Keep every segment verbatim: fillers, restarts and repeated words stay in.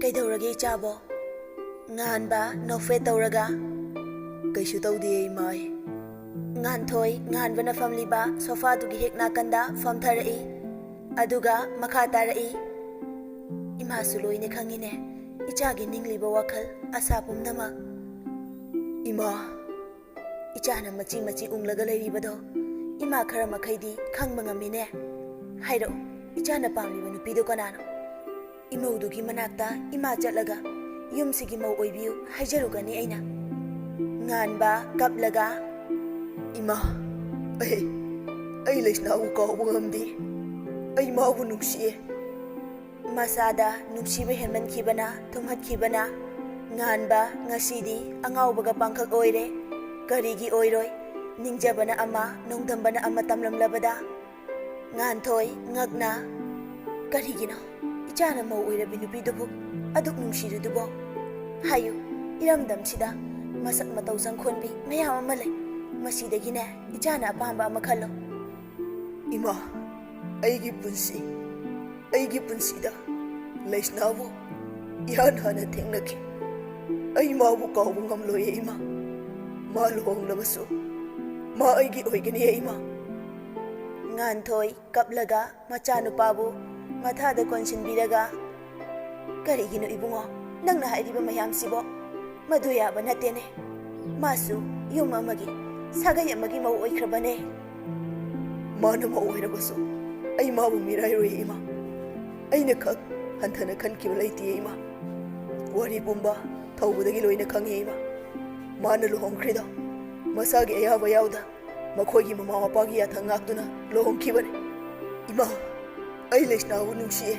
"ꯀꯩꯗꯧꯔꯒꯦ ꯏꯆꯥꯕꯣ?" ꯉꯥꯟꯕ ꯅꯣꯛꯐꯦꯠ ꯇꯧꯔꯒ, "ꯀꯩꯁꯨ ꯇꯧꯗꯦ ꯏꯃꯥ ꯑꯩ꯫" ꯉꯥꯟꯊꯣꯏ ꯉꯥꯟꯕꯅ ꯐꯝꯂꯤꯕ ꯁꯣꯐꯥꯗꯨꯒꯤ ꯍꯦꯛ ꯅꯥꯀꯟꯗ ꯐꯝꯊꯔꯛꯏ꯫ ꯑꯗꯨꯒ ꯃꯈꯥ ꯇꯥꯔꯛꯏ, "ꯏꯃꯥꯁꯨ ꯂꯣꯏꯅ ꯈꯪꯉꯤꯅꯦ ꯏꯆꯥꯒꯤ ꯅꯤꯡꯂꯤꯕ ꯋꯥꯈꯜ ꯑꯁꯥ ꯄꯨꯝꯅꯃꯛ꯫" "ꯏꯃꯥ, ꯏꯆꯥꯅ ꯃꯆꯤ ꯃꯆꯤ ꯎꯪꯂꯒ ꯂꯩꯔꯤꯕꯗꯣ ꯏꯃꯥ ꯈꯔ ꯃꯈꯩꯗꯤ ꯈꯪꯕ ꯉꯝꯃꯤꯅꯦ꯫ ꯍꯥꯏꯔꯛꯎ, ꯏꯆꯥꯅ ꯄꯥꯝꯂꯤꯕ ꯅꯨꯄꯤꯗꯣ ꯀꯅꯥꯅꯣ? ꯏꯃꯧꯗꯨꯒꯤ ꯃꯅꯥꯛꯇ ꯏꯃꯥ ꯆꯠꯂꯒ ꯌꯨꯝꯁꯤꯒꯤ ꯃꯧ ꯑꯣꯏꯕꯤꯌꯨ ꯍꯥꯏꯖꯔꯨꯒꯅꯤ ꯑꯩꯅ꯫" ꯉꯥꯟꯕ ꯀꯞꯂꯒ, "ꯏꯃꯥ, ꯑꯩ, ꯑꯩ ꯂꯩꯁꯅꯥꯕꯨ ꯀꯥꯎꯕ ꯉꯝꯗꯦ꯫ ꯑꯩ ꯃꯥꯕꯨ ꯅꯨꯡꯁꯤꯌꯦ꯫" ꯃꯁꯥꯗ ꯅꯨꯡꯁꯤꯕ ꯍꯦꯟꯃꯟꯈꯤꯕꯅ ꯊꯨꯝꯍꯠꯈꯤꯕꯅ ꯉꯥꯟꯕ ꯉꯁꯤꯗꯤ ꯑꯉꯥꯎꯕꯒ ꯄꯥꯡꯈꯛ ꯑꯣꯏꯔꯦ꯫ ꯀꯔꯤꯒꯤ ꯑꯣꯏꯔꯣꯏ? ꯅꯤꯡꯖꯕꯅ ꯑꯃ, ꯅꯣꯡꯗꯝꯕꯅ ꯑꯃ ꯇꯝꯂꯝꯂꯕꯗ꯫ ꯉꯥꯟꯊꯣꯏ ꯉꯛꯅ, "ꯀꯔꯤꯒꯤꯅꯣ ꯏꯆꯥꯅ ꯃꯧ ꯑꯣꯏꯔꯕꯤ ꯅꯨꯄꯤꯗꯨꯕꯨ ꯑꯗꯨꯛ ꯅꯨꯡꯁꯤꯔꯤꯗꯨꯕꯣ? ꯍꯥꯏꯌꯨ, ꯏꯔꯝꯗꯝꯁꯤꯗ ꯃꯁꯛ ꯃꯇꯧ ꯆꯪꯈꯣꯟꯕꯤ ꯃꯌꯥꯝ ꯑꯃ ꯂꯩ꯫ ꯃꯁꯤꯗꯒꯤꯅꯦ ꯏꯆꯥꯅ ꯑꯄꯥꯝꯕ ꯑꯃ ꯈꯜꯂꯣ꯫" "ꯏꯃꯥ, ꯑꯩꯒꯤ ꯄꯨꯟꯁꯤ, ꯑꯩꯒꯤ ꯄꯨꯟꯁꯤꯗ ꯂꯩꯁꯅꯥꯕꯨ ꯏꯍꯥꯟ ꯍꯥꯟꯅ ꯊꯦꯡꯅꯈꯤ꯫ ꯑꯩ ꯃꯥꯕꯨ ꯀꯥꯎꯕ ꯉꯝꯂꯣꯏꯌꯦ ꯏꯃꯥ꯫ ꯃꯥ ꯂꯨꯍꯣꯡꯂꯕꯁꯨ ꯃꯥ ꯑꯩꯒꯤ ꯑꯣꯏꯒꯅꯤꯌꯦ ꯏꯃꯥ꯫" ꯉꯥꯟꯊꯣꯏ ꯀꯞꯂꯒ ꯃꯆꯥꯅꯨꯄꯥꯕꯨ ꯃꯊꯥꯗ ꯀꯣꯟꯁꯤꯟꯕꯤꯔꯒ, "ꯀꯔꯤꯒꯤꯅꯣ ꯏꯕꯨꯡꯉꯣ, ꯅꯪꯅ ꯍꯥꯏꯔꯤꯕ ꯃꯌꯥꯝꯁꯤꯕꯣ? ꯃꯗꯨ ꯌꯥꯕ ꯅꯠꯇꯦꯅꯦ꯫ ꯃꯥꯁꯨ ꯌꯨꯝ ꯑꯃꯒꯤ, ꯁꯥꯒꯩ ꯑꯃꯒꯤ ꯃꯧ ꯑꯣꯏꯈ꯭ꯔꯕꯅꯦ꯫" "ꯃꯥꯅ ꯃꯧ ꯑꯣꯏꯔꯕꯁꯨ ꯑꯩ ꯃꯥꯕꯨ ꯃꯤꯔꯥꯏꯔꯣꯏ ꯏꯃꯥ꯫ ꯑꯩꯅ ꯈꯛ ꯍꯟꯊꯅ ꯈꯟꯈꯤꯕ ꯂꯩꯇꯦ ꯏꯃꯥ꯫ ꯋꯥꯔꯤ ꯄꯨꯝꯕ ꯊꯧꯕꯗꯒꯤ ꯂꯣꯏꯅ ꯈꯪꯉꯦ ꯏꯃꯥ꯫ ꯃꯥꯅ ꯂꯨꯍꯣꯡꯈ꯭ꯔꯤꯗꯣ ꯃꯁꯥꯒꯤ ꯑꯌꯥꯕ ꯌꯥꯎꯗ ꯃꯈꯣꯏꯒꯤ ꯃꯃꯥ ꯃꯄꯥꯒꯤ ꯌꯥꯊꯪ ꯉꯥꯛꯇꯨꯅ ꯂꯨꯍꯣꯡꯈꯤꯕꯅꯤ꯫ ꯏꯃꯥ, ꯑꯩ ꯂꯩꯁꯅꯥꯕꯨ ꯅꯨꯡꯁꯤꯌꯦ꯫"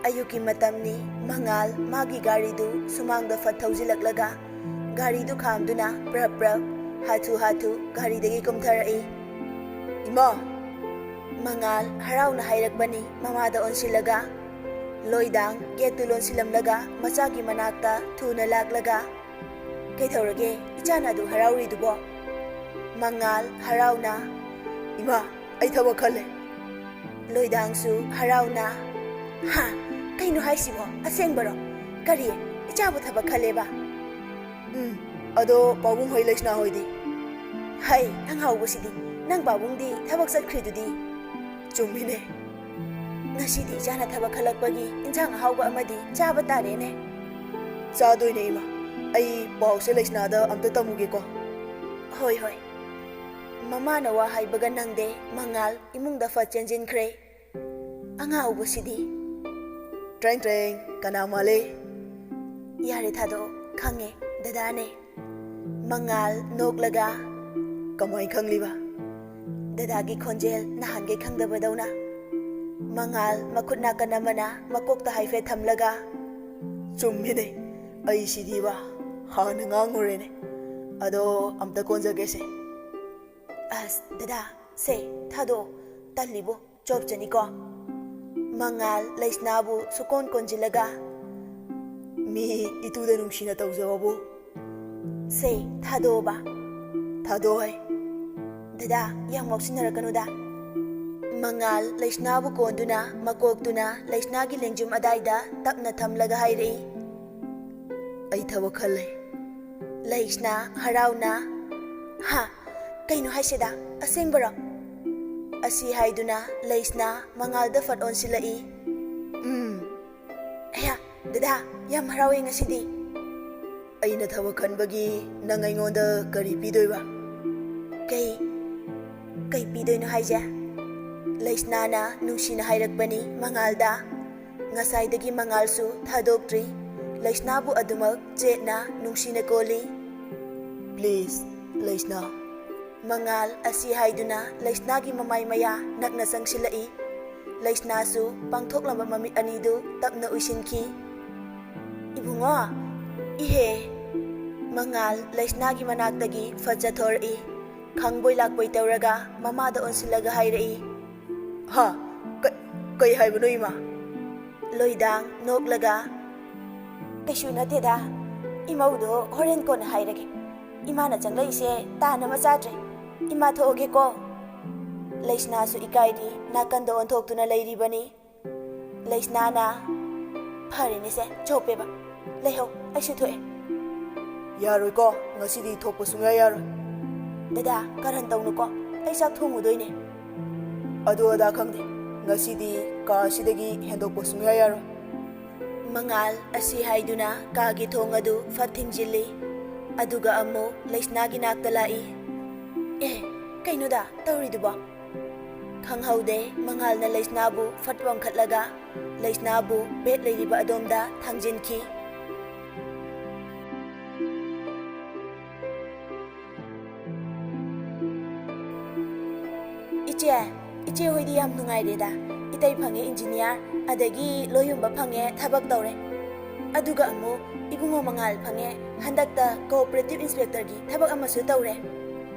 ꯑꯌꯨꯛꯀꯤ ꯃꯇꯝꯅꯤ꯫ ꯃꯉꯥꯜ ꯃꯥꯒꯤ ꯒꯥꯔꯤꯗꯨ ꯁꯨꯃꯥꯡꯗ ꯐꯠ ꯊꯧꯖꯤꯜꯂꯛꯂꯒ ꯒꯥꯔꯤꯗꯨ ꯈꯥꯝꯗꯨꯅ ꯄ꯭ꯔꯞ ꯄ꯭ꯔꯞ, ꯍꯥꯊꯨ ꯍꯥꯊꯨ ꯒꯥꯔꯤꯗꯒꯤ ꯀꯨꯝꯊꯔꯛꯏ꯫ "ꯏꯃꯥ!" ꯃꯉꯥꯜ ꯍꯔꯥꯎꯅ ꯍꯥꯏꯔꯛꯄꯅꯤ ꯃꯃꯥꯗ ꯑꯣꯟꯁꯤꯜꯂꯒ꯫ ꯂꯣꯏꯗꯥꯡ ꯒꯦꯠꯇꯨ ꯂꯣꯟꯁꯤꯜꯂꯝꯂꯒ ꯃꯆꯥꯒꯤ ꯃꯅꯥꯛꯇ ꯊꯨꯅ ꯂꯥꯛꯂꯒ, "ꯀꯩꯗꯧꯔꯒꯦ ꯏꯆꯥꯅ ꯑꯗꯨ ꯍꯔꯥꯎꯔꯤꯗꯨꯕꯣ?" ꯃꯉꯥꯜ ꯍꯔꯥꯎꯅ, "ꯏꯃꯥ, ꯑꯩ ꯊꯕꯛ ꯈꯜꯂꯦ꯫ ꯂꯣꯏꯗꯥꯡꯁꯨ ꯍꯔꯥꯎꯅ, "ꯍꯥ? ꯀꯩꯅꯣ ꯍꯥꯏꯁꯤꯕꯣ? ꯑꯁꯦꯡꯕꯔꯣ? ꯀꯔꯤ? ꯏꯆꯥꯕꯨ ꯊꯕꯛ ꯈꯜꯂꯦꯕ?" "ꯎꯝ, ꯑꯗꯣ ꯄꯥꯕꯨꯡ ꯍꯣꯏ ꯂꯩꯁꯅꯥ ꯍꯣꯏꯗꯤ?" "ꯍꯩ, ꯑꯉꯥꯎꯕꯁꯤꯗꯤ, ꯅꯪ ꯄꯥꯕꯨꯡꯗꯤ ꯊꯕꯛ ꯆꯠꯈ꯭ꯔꯤꯗꯨꯗꯤ?" "ꯆꯨꯝꯃꯤꯅꯦ꯫ ꯉꯁꯤꯗꯤ ꯏꯆꯥꯅ ꯊꯕꯛ ꯈꯜꯂꯛꯄꯒꯤ ꯏꯟꯁꯥꯡ ꯑꯍꯥꯎꯕ ꯑꯃꯗꯤ ꯆꯥꯕ ꯇꯥꯔꯦꯅꯦ꯫" "ꯆꯥꯗꯣꯏꯅꯦ ꯏꯃꯥ꯫ ꯑꯩ ꯄꯥꯎꯁꯦ ꯂꯩꯁꯅꯥꯗ ꯑꯝꯇ ꯇꯝꯃꯨꯒꯦꯀꯣ꯫" "ꯍꯣꯏ, ꯍꯣꯏ꯫" ꯃꯃꯥꯅ ꯋꯥ ꯍꯥꯏꯕꯒ ꯅꯪꯗꯦ ꯃꯉꯥꯜ ꯏꯃꯨꯡꯗ ꯐꯠ ꯆꯦꯟꯁꯤꯟꯈ꯭ꯔꯦ꯫ ꯑꯉꯥꯎꯕꯁꯤꯗꯤ꯫ "ꯇ꯭ꯔꯦꯡ ꯇ꯭ꯔꯦꯡ, ꯀꯅꯥ ꯃꯥꯜꯂꯤ?" "ꯌꯥꯔꯦ ꯊꯥꯗꯣꯛꯑꯣ, ꯈꯪꯉꯦ, ꯗꯗꯥꯅꯦ꯫" ꯃꯉꯥꯜ ꯅꯣꯛꯂꯒ, "ꯀꯃꯥꯏ ꯈꯪꯂꯤꯕ?" ꯗꯗꯥꯒꯤ ꯈꯣꯟꯖꯦꯜ ꯅꯍꯥꯟꯒꯩ ꯈꯪꯗꯕꯗꯧꯅ꯫ ꯃꯉꯥꯜ ꯃꯈꯨꯠ ꯅꯥꯀꯟ ꯑꯃꯅ ꯃꯀꯣꯛꯇ ꯍꯥꯏꯐꯦꯠ ꯊꯝꯂꯒ, "ꯆꯨꯝꯃꯤꯅꯦ, ꯑꯩ ꯁꯤꯗꯤꯕ ꯍꯥꯟꯅ ꯉꯥꯡꯉꯨꯔꯦꯅꯦ꯫ ꯑꯗꯣ ꯑꯝꯇ ꯀꯣꯟꯖꯒꯦꯁꯦ꯫" "ꯑꯁ, ꯗꯗꯥ, ꯁꯦ, ꯊꯥꯗꯣꯛꯑꯣ, ꯇꯜꯂꯤꯕꯣ, ꯆꯣꯞꯆꯅꯤꯀꯣ꯫" ꯃꯉꯥꯜ ꯂꯩꯁꯅꯥꯕꯨ ꯁꯨꯀꯣꯟ ꯀꯣꯟꯖꯤꯜꯂꯒ, "ꯃꯤ ꯏꯇꯨꯗ ꯅꯨꯡꯁꯤꯅ ꯇꯧꯖꯕꯕꯨ꯫" "ꯁꯦ, ꯊꯥꯗꯣꯛꯑꯣꯕ꯫" "ꯊꯥꯗꯣꯛꯑꯣꯏ꯫" "ꯗꯗꯥ, ꯌꯥꯝ ꯉꯥꯎꯁꯤꯟꯅꯔꯛꯀꯅꯨꯗ꯫" ꯃꯉꯥꯜ ꯂꯩꯁꯅꯥꯕꯨ ꯀꯣꯟꯗꯨꯅ ꯃꯀꯣꯛꯇꯨꯅ ꯂꯩꯁꯅꯥꯒꯤ ꯂꯦꯡꯖꯨꯝ ꯑꯗꯥꯏꯗ ꯇꯞꯅ ꯊꯝꯂꯒ ꯍꯥꯏꯔꯛꯏ, "ꯑꯩ ꯊꯕꯛ ꯈꯜꯂꯦ꯫" ꯂꯩꯁꯅꯥ ꯍꯔꯥꯎꯅ, "ꯍꯥ? ꯀꯩꯅꯣ ꯍꯥꯏꯁꯤꯗ? ꯑꯁꯦꯡꯕꯔꯣ?" ꯑꯁꯤ ꯍꯥꯏꯗꯨꯅ ꯂꯩꯁꯅꯥ ꯃꯉꯥꯜꯗ ꯐꯠ ꯑꯣꯟꯁꯤꯜꯂꯛꯏ꯫ "ꯎꯝ꯫" "ꯑꯌꯥ, ꯗꯗꯥ, ꯌꯥꯝ ꯍꯔꯥꯎꯋꯦ ꯉꯁꯤꯗꯤ꯫" "ꯑꯩꯅ ꯊꯕꯛ ꯈꯟꯕꯒꯤ ꯅꯪ ꯑꯩꯉꯣꯟꯗ ꯀꯔꯤ ꯄꯤꯗꯣꯏꯕ?" "ꯀꯩ? ꯀꯩ ꯄꯤꯗꯣꯏꯅꯣ ꯍꯥꯏꯁꯦ?" ꯂꯩꯁꯅꯥꯅ ꯅꯨꯡꯁꯤꯅ ꯍꯥꯏꯔꯛꯄꯅꯤ ꯃꯉꯥꯜꯗ꯫ ꯉꯁꯥꯏꯗꯒꯤ ꯃꯉꯥꯜꯁꯨ ꯊꯥꯗꯣꯛꯇ꯭ꯔꯤ꯫ ꯂꯩꯁꯅꯥꯕꯨ ꯑꯗꯨꯃꯛ ꯆꯦꯠꯅ ꯅꯨꯡꯁꯤꯅ ꯀꯣꯜꯂꯤ꯫ "Please, ꯂꯩꯁꯅꯥ꯫" ꯃꯉꯥꯜ ꯑꯁꯤ ꯍꯥꯏꯗꯨꯅ ꯂꯩꯁꯅꯥꯒꯤ ꯃꯃꯥꯏ ꯃꯌꯥ ꯅꯛꯅ ꯆꯪꯁꯤꯜꯂꯛꯏ꯫ ꯂꯩꯁꯅꯥꯁꯨ ꯄꯥꯡꯊꯣꯛꯂꯕ ꯃꯃꯤꯠ ꯑꯅꯤꯗꯨ ꯇꯞꯅ ꯎꯏꯁꯤꯟꯈꯤ꯫ "ꯏꯕꯨꯡꯉꯣ!" "ꯏꯍꯦ!" ꯃꯉꯥꯜ ꯂꯩꯁꯅꯥꯒꯤ ꯃꯅꯥꯛꯇꯒꯤ ꯐꯠ ꯆꯠꯊꯣꯔꯛꯏ꯫ ꯈꯪꯕꯣꯏ ꯂꯥꯛꯄꯣꯏ ꯇꯧꯔꯒ ꯃꯃꯥꯗ ꯑꯣꯟꯁꯤꯜꯂꯒ ꯍꯥꯏꯔꯛꯏ꯫ "ꯍꯥ? ꯀ-, ꯀꯩ ꯍꯥꯏꯕꯅꯣ, ꯏꯃꯥ?" ꯂꯣꯏꯗꯥꯡ ꯅꯣꯛꯂꯒ, "ꯀꯩꯁꯨ ꯅꯠꯇꯦꯗ, ꯏꯃꯧꯗꯣ ꯍꯣꯔꯦꯟ ꯀꯣꯟꯅ ꯍꯥꯏꯔꯒꯦ꯫ ꯏꯃꯥꯅ ꯆꯪꯂꯛꯏꯁꯦ ꯇꯥꯟ ꯑꯃ ꯆꯥꯗ꯭ꯔꯦ꯫ ꯏꯃꯥ, ꯊꯣꯛꯑꯒꯦꯀꯣ꯫" ꯂꯩꯁꯅꯥꯁꯨ ꯏꯀꯥꯏꯔꯤ, ꯅꯥꯀꯟꯗ ꯑꯣꯟꯊꯣꯛꯇꯨꯅ ꯂꯩꯔꯤꯕꯅꯤ꯫ ꯂꯩꯁꯅꯥꯅ, "ꯐꯔꯦꯅꯦꯁꯦ, ꯆꯣꯞꯄꯦꯕ꯫ ꯂꯩꯍꯧ, ꯑꯩꯁꯨ ꯊꯣꯛꯑꯦ꯫" "ꯌꯥꯔꯣꯏꯀꯣ, ꯉꯁꯤꯗꯤ ꯊꯣꯛꯄ ꯁꯨꯡꯌꯥ ꯌꯥꯔꯣꯏ꯫" "ꯗꯗꯥ, ꯀꯔꯟ ꯇꯧꯅꯨꯀꯣ, ꯑꯩ ꯆꯥꯛ ꯊꯣꯡꯉꯨꯗꯣꯏꯅꯦ꯫" "ꯑꯗꯨ ꯑꯗꯥ ꯈꯪꯗꯦ, ꯉꯁꯤꯗꯤ ꯀꯥ ꯑꯁꯤꯗꯒꯤ ꯍꯦꯟꯗꯣꯛꯄ ꯁꯨꯡꯌꯥ ꯌꯥꯔꯣꯏ꯫" ꯃꯉꯥꯜ ꯑꯁꯤ ꯍꯥꯏꯗꯨꯅ ꯀꯥꯒꯤ ꯊꯣꯡ ꯑꯗꯨ ꯐꯠ ꯊꯤꯡꯖꯤꯜꯂꯤ꯫ ꯑꯗꯨꯒ ꯑꯃꯨꯛ ꯂꯩꯁꯅꯥꯒꯤ ꯅꯥꯛꯇ ꯂꯥꯛꯏ꯫ "ꯑꯦ, ꯀꯩꯅꯣꯗ ꯇꯧꯔꯤꯗꯨꯕꯣ?" ꯈꯪꯍꯧꯗꯦ, ꯃꯉꯥꯜꯅ ꯂꯩꯁꯅꯥꯕꯨ ꯐꯠ ꯄꯝꯈꯠꯂꯒ ꯂꯩꯁꯅꯥꯕꯨ ꯕꯦꯗ ꯂꯩꯔꯤꯕ ꯑꯗꯣꯝꯗ ꯊꯥꯡꯖꯤꯟꯈꯤ꯫ "ꯏꯆꯦ, ꯏꯆꯦ ꯍꯣꯏꯗꯤ ꯌꯥꯝ ꯅꯨꯡꯉꯥꯏꯔꯦꯗ꯫ ꯏꯇꯩ ꯐꯪꯉꯦ ꯏꯟꯖꯤꯅꯤꯌꯥꯔ, ꯑꯗꯒꯤ ꯂꯣꯏꯌꯨꯝꯕ ꯐꯪꯉꯦ, ꯊꯕꯛ ꯇꯧꯔꯦ꯫ ꯑꯗꯨꯒ ꯑꯃꯨꯛ ꯏꯕꯨꯡꯉꯣ ꯃꯉꯥꯜ ꯐꯪꯉꯦ, ꯍꯟꯗꯛꯇ ꯀꯣꯑꯣꯄꯔꯦꯇꯤꯚ ꯏꯟꯁꯄꯦꯛꯇꯔꯒꯤ ꯊꯕꯛ ꯑꯃꯁꯨ ꯇꯧꯔꯦ꯫"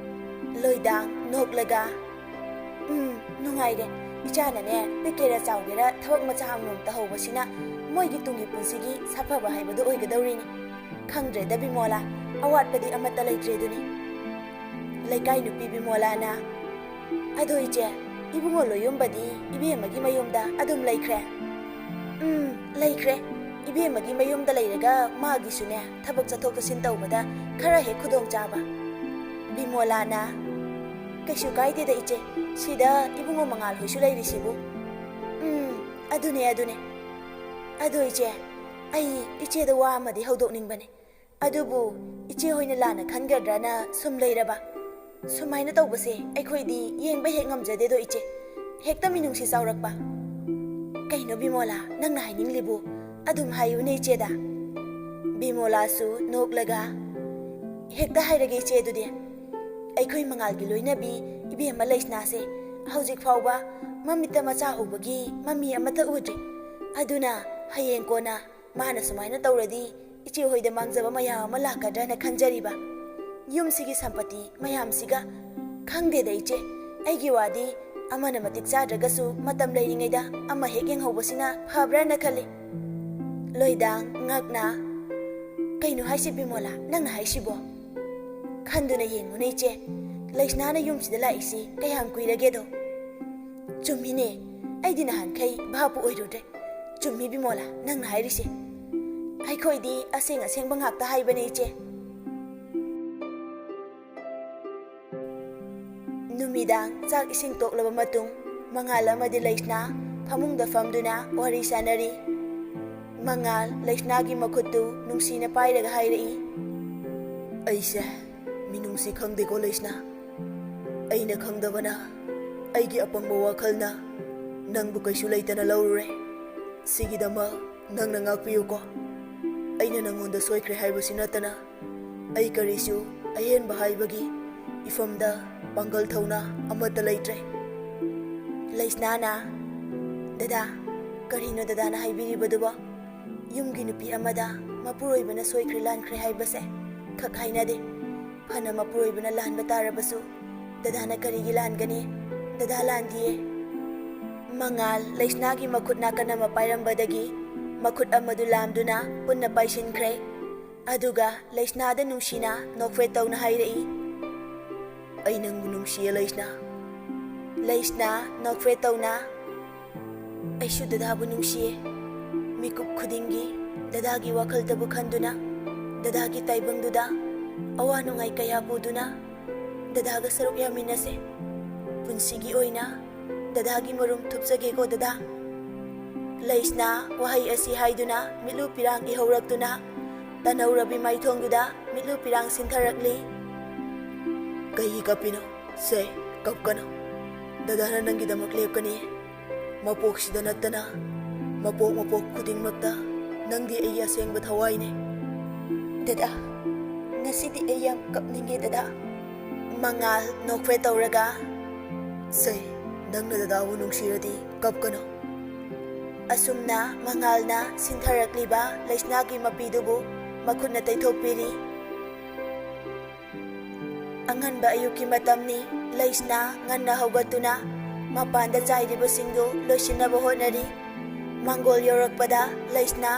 ꯂꯣꯏꯗꯥꯡ ꯅꯣꯛꯂꯒ, "ꯎꯝ, ꯅꯨꯡꯉꯥꯏꯔꯦ꯫ ꯏꯆꯥꯅꯅꯦ, ꯄꯤꯛꯀꯦꯔꯥ ꯆꯥꯎꯒꯦꯔꯥ ꯊꯕꯛ ꯃꯆꯥ ꯑꯃꯃꯝ ꯇꯧꯍꯧꯕꯁꯤꯅ ꯃꯣꯏꯒꯤ ꯇꯨꯡꯒꯤ ꯄꯨꯟꯁꯤꯒꯤ ꯁꯥꯐꯕ ꯍꯥꯏꯕꯗꯨ ꯑꯣꯏꯒꯗꯧꯔꯤꯅꯤ꯫ ꯈꯪꯗ꯭ꯔꯦꯗ ꯕꯤꯃꯣꯂꯥ, ꯑꯋꯥꯠꯄꯗꯤ ꯑꯃꯠꯇ ꯂꯩꯇ꯭ꯔꯦꯗꯨꯅꯤ꯫" ꯂꯩꯀꯥꯏ ꯅꯨꯄꯤ ꯕꯤꯃꯣꯂꯥꯅ, "ꯑꯗꯣ ꯏꯆꯦ, ꯏꯕꯨꯡꯉꯣ ꯂꯣꯏꯌꯨꯝꯕꯗꯤ ꯏꯕꯦꯝꯃꯒꯤ ꯃꯌꯨꯝꯗ ꯑꯗꯨꯝ ꯂꯩꯈ꯭ꯔꯦ?" "ꯎꯝ, ꯂꯩꯈ꯭ꯔꯦ꯫ ꯏꯕꯦꯝꯃꯒꯤ ꯃꯌꯨꯝꯗ ꯂꯩꯔꯒ ꯃꯥꯒꯤꯁꯨꯅꯦ, ꯊꯕꯛ ꯆꯠꯊꯣꯛ ꯆꯠꯁꯤꯟ ꯇꯧꯕꯗ ꯈꯔ ꯍꯦꯛ ꯈꯨꯗꯣꯡ ꯆꯥꯕ꯫" ꯕꯤꯃꯣꯂꯥꯅ, "ꯀꯩꯁꯨ ꯀꯥꯏꯗꯦꯗ ꯏꯆꯦ, ꯁꯤꯗ ꯏꯕꯨꯡꯉꯣ ꯃꯉꯥꯜ ꯍꯣꯏꯁꯨ ꯂꯩꯔꯤꯁꯤꯕꯨ꯫" "ꯎꯝ, ꯑꯗꯨꯅꯦ, ꯑꯗꯨꯅꯦ꯫ ꯑꯗꯣ ꯏꯆꯦ, ꯑꯩ ꯏꯆꯦꯗ ꯋꯥ ꯑꯃꯗꯤ ꯍꯧꯗꯣꯛꯅꯤꯡꯕꯅꯦ꯫ ꯑꯗꯨꯕꯨ ꯏꯆꯦ ꯍꯣꯏꯅ ꯂꯥꯟꯅ ꯈꯟꯒꯗ꯭ꯔꯅ ꯁꯨꯝ ꯂꯩꯔꯕ꯫ ꯁꯨꯃꯥꯏꯅ ꯇꯧꯕꯁꯦ ꯑꯩꯈꯣꯏꯗꯤ ꯌꯦꯡꯕ ꯍꯦꯛ ꯉꯝꯖꯗꯦꯗꯣ ꯏꯆꯦ꯫ ꯍꯦꯛꯇ ꯃꯤꯅꯨꯡꯁꯤ ꯆꯥꯎꯔꯛꯄ꯫" "ꯀꯩꯅꯣ ꯕꯤꯃꯣꯂꯥ, ꯅꯪꯅ ꯍꯥꯏꯅꯤꯡꯂꯤꯕꯨ? ꯑꯗꯨꯝ ꯍꯥꯏꯌꯨꯅꯦ ꯏꯆꯦꯗ꯫" ꯕꯤꯃꯣꯂꯥꯁꯨ ꯅꯣꯛꯂꯒ, "ꯍꯦꯛꯇ ꯍꯥꯏꯔꯒꯦ ꯏꯆꯦ ꯑꯗꯨꯗꯤ꯫ ꯑꯩꯈꯣꯏ ꯃꯉꯥꯜꯒꯤ ꯂꯣꯏꯅꯕꯤ ꯏꯕꯦꯝꯃ ꯂꯩꯁꯅꯥꯁꯦ ꯍꯧꯖꯤꯛ ꯐꯥꯎꯕ ꯃꯃꯤꯠꯇ ꯃꯆꯥ ꯎꯕꯒꯤ ꯃꯃꯤ ꯑꯃꯠꯇ ꯎꯗ꯭ꯔꯤ꯫ ꯑꯗꯨꯅ ꯍꯌꯦꯡ ꯀꯣꯟꯅ ꯃꯥꯅ ꯁꯨꯃꯥꯏꯅ ꯇꯧꯔꯗꯤ ꯏꯆꯦ ꯍꯣꯏꯗ ꯃꯥꯡꯖꯕ ꯃꯌꯥꯝ ꯑꯃ ꯂꯥꯛꯀꯗ꯭ꯔꯅ ꯈꯟꯖꯔꯤꯕ꯫ ꯌꯨꯝꯁꯤꯒꯤ ꯁꯝꯄꯇꯤ ꯃꯌꯥꯝꯁꯤꯒ꯫ ꯈꯪꯗꯦꯗ ꯏꯆꯦ, ꯑꯩꯒꯤ ꯋꯥꯗꯤ ꯑꯃꯅ ꯃꯇꯤꯛ ꯆꯥꯗ꯭ꯔꯒꯁꯨ ꯃꯇꯝ ꯂꯩꯔꯤꯉꯩꯗ ꯑꯃ ꯍꯦꯛ ꯌꯦꯡꯍꯧꯕꯁꯤꯅ ꯐꯕ꯭ꯔꯥꯅ ꯈꯜꯂꯤ꯫" ꯂꯣꯏꯗꯥꯡ ꯉꯛꯅ, "ꯀꯩꯅꯣ ꯍꯥꯏꯁꯤ ꯕꯤꯃꯣꯂꯥ, ꯅꯪꯅ ꯍꯥꯏꯁꯤꯕꯣ?" "ꯈꯟꯗꯨꯅ ꯌꯦꯡꯉꯨꯅꯦ ꯏꯆꯦ, ꯂꯩꯁꯅꯥꯅ ꯌꯨꯝꯁꯤꯗ ꯂꯥꯛꯏꯁꯤ ꯀꯌꯥꯝ ꯀꯨꯏꯔꯒꯦꯗꯣ? ꯆꯨꯝꯃꯤꯅꯦ, ꯑꯩꯗꯤ ꯅꯍꯥꯟꯈꯩ ꯚꯥꯞꯄꯨ ꯑꯣꯏꯔꯨꯗ꯭ꯔꯦ꯫ ꯆꯨꯝꯃꯤ ꯕꯤꯃꯣꯂꯥ, ꯅꯪꯅ ꯍꯥꯏꯔꯤꯁꯦ꯫ ꯑꯩꯈꯣꯏꯗꯤ ꯑꯁꯦꯡ ꯑꯁꯦꯡꯕ ꯉꯥꯛꯇ ꯍꯥꯏꯕꯅꯦ, ꯏꯆꯦ꯫ ꯅꯨꯃꯤꯗꯥꯡ ꯆꯥꯛ ꯏꯁꯤꯡ ꯇꯣꯛꯂꯕ ꯃꯇꯨꯡ, ꯃꯉꯥꯜ ꯑꯃꯗꯤ ꯂꯩꯁꯅꯥ ꯐꯃꯨꯡꯗ ꯐꯝꯗꯨꯅ ꯋꯥꯔꯤ ꯁꯥꯅꯔꯤ꯫ ꯃꯉꯥꯜ ꯂꯩꯁꯅꯥꯒꯤ ꯃꯈꯨꯠꯇꯨ ꯅꯨꯡꯁꯤꯅ ꯄꯥꯏꯔꯒ ꯍꯥꯏꯔꯛꯏ, "ꯑꯩꯁꯦ ꯃꯤꯅꯨꯡꯁꯤ ꯈꯪꯗꯦꯀꯣ ꯂꯩꯁꯅꯥ꯫ ꯑꯩꯅ ꯈꯪꯗꯕꯅ, ꯑꯩꯒꯤ ꯑꯄꯪꯕ ꯋꯥꯈꯜꯅ ꯅꯪꯕꯨ ꯀꯩꯁꯨ ꯂꯩꯇꯅ ꯂꯧꯔꯨꯔꯦ꯫ ꯁꯤꯒꯤꯗꯃꯛ ꯅꯪꯅ ꯉꯥꯛꯄꯤꯌꯨꯀꯣ꯫ ꯑꯩꯅ ꯅꯪꯉꯣꯟꯗ ꯁꯣꯏꯈ꯭ꯔꯦ ꯍꯥꯏꯕꯁꯤ ꯅꯠꯇꯅ, ꯑꯩ ꯀꯔꯤꯁꯨ ꯑꯍꯦꯟꯕ ꯍꯥꯏꯕꯒꯤ ꯏꯐꯝꯗ ꯄꯥꯡꯒꯜ ꯊꯧꯅꯥ ꯑꯃꯠꯇ ꯂꯩꯇ꯭ꯔꯦ꯫" ꯂꯩꯁꯅꯥꯅ, "ꯗꯗꯥ, ꯀꯔꯤꯅꯣ ꯗꯗꯥꯅ ꯍꯥꯏꯕꯤꯔꯤꯕꯗꯨꯕꯣ? ꯌꯨꯝꯒꯤ ꯅꯨꯄꯤ ꯑꯃꯗ ꯃꯄꯨꯔꯣꯏꯕꯅ ꯁꯣꯏꯈ꯭ꯔꯦ ꯂꯥꯟꯈ꯭ꯔꯦ ꯍꯥꯏꯕꯁꯦ ꯈꯛ ꯍꯥꯏꯅꯗꯦ꯫ ꯐꯅ ꯃꯄꯨꯔꯣꯏꯕꯅ ꯂꯥꯟꯕ ꯇꯥꯔꯕꯁꯨ, ꯗꯗꯥꯅ ꯀꯔꯤꯒꯤ ꯂꯥꯟꯒꯅꯤ? ꯗꯗꯥ ꯂꯥꯟꯗꯤꯌꯦ꯫" ꯃꯉꯥꯜ ꯂꯩꯁꯅꯥꯒꯤ ꯃꯈꯨꯠ ꯅꯥꯀꯟ ꯑꯃ ꯄꯥꯏꯔꯝꯕꯗꯒꯤ ꯃꯈꯨꯠ ꯑꯃꯗꯨ ꯂꯥꯝꯗꯨꯅ ꯄꯨꯟꯅ ꯄꯥꯏꯁꯤꯟꯈ꯭ꯔꯦ꯫ ꯑꯗꯨꯒ ꯂꯩꯁꯅꯥꯗ ꯅꯨꯡꯁꯤꯅ ꯅꯣꯛꯐꯦꯠ ꯇꯧꯅ ꯍꯥꯏꯔꯛꯏ, "ꯑꯩ ꯅꯪꯕꯨ ꯅꯨꯡꯁꯤꯌꯦ ꯂꯩꯁꯅꯥ꯫" ꯂꯩꯁꯅꯥ ꯅꯣꯛꯐꯦꯠ ꯇꯧꯅ, "ꯑꯩꯁꯨ ꯗꯗꯥꯕꯨ ꯅꯨꯡꯁꯤꯌꯦ꯫ ꯃꯤꯀꯨꯞ ꯈꯨꯗꯤꯡꯒꯤ ꯗꯗꯥꯒꯤ ꯋꯥꯈꯜꯗꯕꯨ ꯈꯟꯗꯨꯅ, ꯗꯗꯥꯒꯤ ꯇꯥꯏꯕꯪꯗꯨꯗ ꯑꯋꯥ ꯅꯨꯡꯉꯥꯏ ꯀꯌꯥ ꯄꯨꯗꯨꯅ ꯗꯗꯥꯒ ꯁꯔꯨꯛ ꯌꯥꯃꯤꯟꯅꯁꯦ꯫ ꯄꯨꯟꯁꯤꯒꯤ ꯑꯣꯏꯅ ꯗꯗꯥꯒꯤ ꯃꯔꯨꯝ ꯊꯨꯞꯆꯒꯦꯀꯣ ꯗꯗꯥ꯫" ꯂꯩꯁꯅꯥ ꯋꯥꯍꯩ ꯑꯁꯤ ꯍꯥꯏꯗꯨꯅ ꯃꯤꯠꯂꯨ ꯄꯤꯔꯥꯡ ꯏꯍꯧꯔꯛꯇꯨꯅ ꯇꯅꯧꯔꯕꯤ ꯃꯥꯏꯊꯣꯡꯗꯨꯗ ꯃꯤꯠꯂꯨ ꯄꯤꯔꯥꯡ ꯁꯤꯟꯊꯔꯛꯂꯤ꯫ "ꯀꯩꯒꯤ ꯀꯞꯄꯤꯅꯣ? ꯁꯦ, ꯀꯞꯀꯅꯨ꯫ ꯗꯗꯥꯅ ꯅꯪꯒꯤꯗꯃꯛ ꯂꯦꯞꯀꯅꯤ꯫ ꯃꯄꯣꯛꯁꯤꯗ ꯅꯠꯇꯅ ꯃꯄꯣꯛ ꯃꯄꯣꯛ ꯈꯨꯗꯤꯡꯃꯛꯇ ꯅꯪꯗꯤ ꯑꯩꯒꯤ ꯑꯁꯦꯡꯕ ꯊꯋꯥꯏꯅꯦ꯫" "ꯗꯗꯥ, ꯉꯁꯤꯗꯤ ꯑꯩ ꯌꯥꯝ ꯀꯞꯅꯤꯡꯉꯦ ꯗꯗꯥ꯫" ꯃꯉꯥꯜ ꯅꯣꯛꯐꯦꯠ ꯇꯧꯔꯒ, "ꯁꯦ, ꯅꯪꯅ ꯗꯗꯥꯕꯨ ꯅꯨꯡꯁꯤꯔꯗꯤ ꯀꯞꯀꯅꯨ꯫" ꯑꯁꯨꯝꯅ ꯃꯉꯥꯜꯅ ꯁꯤꯟꯊꯔꯛꯂꯤꯕ ꯂꯩꯁꯅꯥꯒꯤ ꯃꯄꯤꯗꯨꯕꯨ ꯃꯈꯨꯠꯅ ꯇꯩꯊꯣꯛꯄꯤꯔꯤ꯫ ꯑꯉꯟꯕ ꯑꯌꯨꯛꯀꯤ ꯃꯇꯝꯅꯤ꯫ ꯂꯩꯁꯅꯥ ꯉꯟꯅ ꯍꯧꯒꯠꯇꯨꯅ ꯃꯄꯥꯟꯗ ꯆꯥꯏꯔꯤꯕꯁꯤꯡꯗꯨ ꯂꯣꯏꯁꯤꯟꯅꯕ ꯍꯣꯠꯅꯔꯤ꯫ ꯃꯥꯡꯒꯣꯜ ꯌꯧꯔꯛꯄꯗ ꯂꯩꯁꯅꯥ